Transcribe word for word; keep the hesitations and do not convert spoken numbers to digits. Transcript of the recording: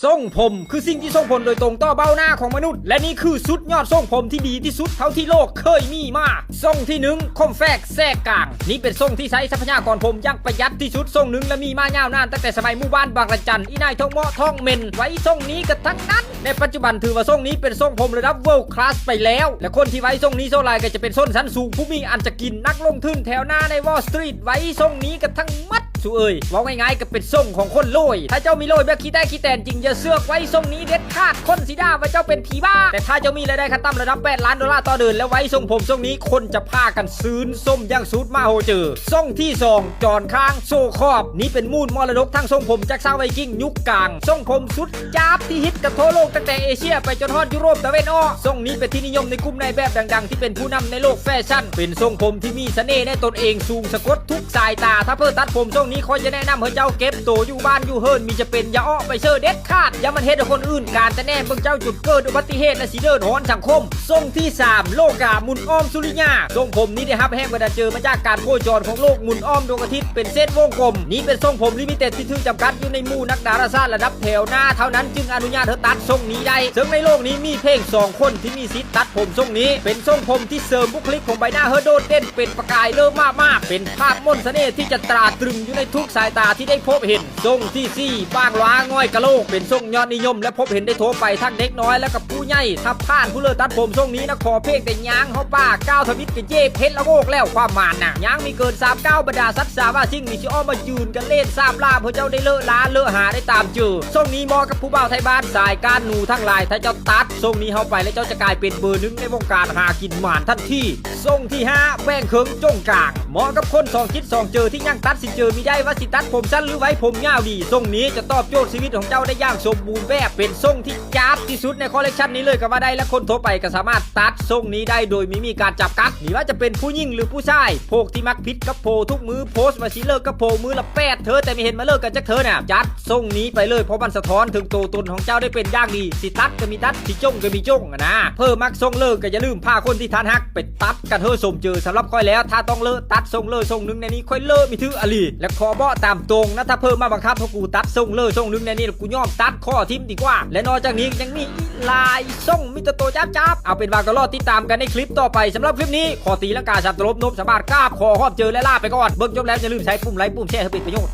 ทรงผมคือสิ่งที่ส่งผลโดยตรงต่อเบ้าหน้าของมนุษย์ และนี่คือสุดยอดทรงผมที่ดีที่สุดเท่าที่โลกเคยมีมา ทรงที่หนึ่ง คอมแฟกแทรกกลาง นี่เป็นทรงที่ใช้ทรัพยากรผมอย่างประหยัดที่สุดทรงหนึ่ง และมีมายาวนานตั้งแต่สมัยหมู่บ้านบางระจัน อีนายทองเหมาะทองเม่น ไว้ทรงนี้กันทั้งนั้น ในปัจจุบันถือว่าทรงนี้เป็นทรงผมระดับ world class ไปแล้ว และคนที่ไว้ทรงนี้ส่วนหลายก็จะเป็นชนชั้นสูงผู้มีอันจะกิน นักลงทุนแถวหน้าใน Wall Street ไว้ทรงนี้กันทั้งหมด สูเอ่ย เว้าง่ายๆก็เป็นทรงของคนรวย ถ้าเจ้ามีรวยแบบขี้แตกขี้แตนจริง อย่าเสือกไว้ทรงนี้เด็ดขาด คนสิด่าว่าเจ้าเป็นผีบ้า แต่ถ้าเจ้ามีรายได้ขั้นต่ำระดับ แปด ล้านดอลลาร์ต่อเดือน แล้วไว้ทรงผมทรงนี้ คนจะพากันซื่นส้มอย่างสุดมาโหเจอ ทรงที่สอง จอนคางโซคอบ นี่เป็นมูลมรดกทางทรงผมจากชาวไวกิ้งยุคกลาง ทรงผมสุดจ๊าบที่ฮิตกันทั่วโลกตั้งแต่เอเชียไปจนฮอดยุโรปตะเวนออก ทรงนี้เป็นที่นิยมในกลุ่มนายแบบดังๆ ที่เป็นผู้นำในโลกแฟชั่น เป็นทรงผมที่มีเสน่ห์ในตนเองสูงสะกดทุกสายตา ถ้าเพิ่อตัดผมทรงนี้ข้อยจะแนะนำให้เจ้าเก็บโตอยู่บ้านอยู่เฮือน มีจะเป็นอย่าออกไปเซอเด็ดขาด อย่ามันเฮ็ดให้คนอื่นการแต่แน่เบิ่งเจ้าจุดเกิดอุบัติเหตุและสิเดือดร้อนสังคม ทรงที่สาม โลกาหมุนอ้อมสุริยา ทรงผมนี้ได้รับแรงบันดาลใจมาจากการโคจรของโลกหมุนอ้อมดวงอาทิตย์เป็นเส้นวงกลม นี้เป็นทรงผมลิมิเต็ดที่ถือจำกัดอยู่ในหมู่นักดาราศาสตร์ระดับแถวหน้าเท่านั้นจึงอนุญาตให้ตัดทรงนี้ได้ ซึ่งในโลกนี้มีเพียงสองคนที่มีสิทธิ์ตัดผมทรงนี้ เป็นทรงผมที่เสริมบุคลิกของใบหน้าให้โดดเด่นเป็นประกายเลิศมากๆ เป็นภาพมนต์เสน่ห์ที่จะตราตรึงอยู่ในทุกสายตาที่ได้พบเห็น ทรงที่สี่ บางหลาง่อยกะโหลก เป็นทรงยอดนิยมและพบเห็นได้ทั่วไปทั้งเด็กน้อยและกับผู้ใหญ่ ถ้าผ่านผู้เลิศตัดผมทรงนี้นะ ขอเพียงแต่ย่างเข้าป่าก้าวทมิตรกะเยบเฮ็ดละโงกแล้วความหมานนะ ย่างมีเกินสามก้าวบรรดาสัตว์สาว่าสิ่งมีสิออกมายืนกันเล่นสาบลาบเพื่อเจ้าได้เลอะล้าเลอะหาได้ตามเจอ ทรงนี้เหมาะกับผู้บ่าวไทยบ้านสายการหนูทั้งหลาย ถ้าเจ้าตัดทรงนี้เข้าไปแล้วเจ้าจะกลายเป็นเบอร์หนึ่งในวงการหากินหมานทันที ทรงที่ห้า แบ่งเคิงจงกลาง เหมาะกับคนสองจิตสองเจอที่ยังตัดสินเจอมีได้ว่าสิตัดผมสั้นหรือไว้ผมยาวดี ทรงนี้จะตอบโจทย์ชีวิตของเจ้าได้อย่างสมบูรณ์แบบ เป็นทรงที่จ๊าบที่สุดในคอลเลกชันนี้เลยก็ว่าได้ และคนทั่วไปก็สามารถตัดทรงนี้ได้โดยไม่มีการจำกัด นี่ว่าจะเป็นผู้หญิงหรือผู้ชาย พวกที่มักผิดกับโพทุกมือโพสต์มาสิเลิกกับโพมือละแปดเธอ แต่ไม่เห็นมาเลิกกันจักเธอน่ะ จัดทรงนี้ไปเลยเพราะมันสะท้อนถึงตัวตนของเจ้าได้เป็นอย่างดี สิตัดก็มีตัด สิจงก็มีจงอะนะ เพิ่อมักทรงเลิกก็อย่าลืมพาคนที่ท่านฮักไปตัดกันเฮ้อสมเจอ สำหรับข้อยแล้ว ถ้าต้องเลิกตัดทรงเลิกทรงหนึ่งในนี้ข้อยเลิกมีถืออลี และขอบอกตามตรงนะ ถ้าเพิ่อมาบังคับให้กูตัดทรงเลิกทรงหนึ่งในนี้กูยอมตัดข้อทิมดีกว่า และนอกจากนี้ยังมีอีกหลายทรงมีแต่ตัวจับจับ เอาเป็นว่าก็รอติดตามกันในคลิปต่อไป สำหรับคลิปนี้ขอตีลังกาสับตลบนบสะบาดกราบขอขอบเจอและลาไปก่อน เบิ่งจบแล้วอย่าลืมใช้ปุ่มไลค์ปุ่มแชร์ให้เป็นประโยชน์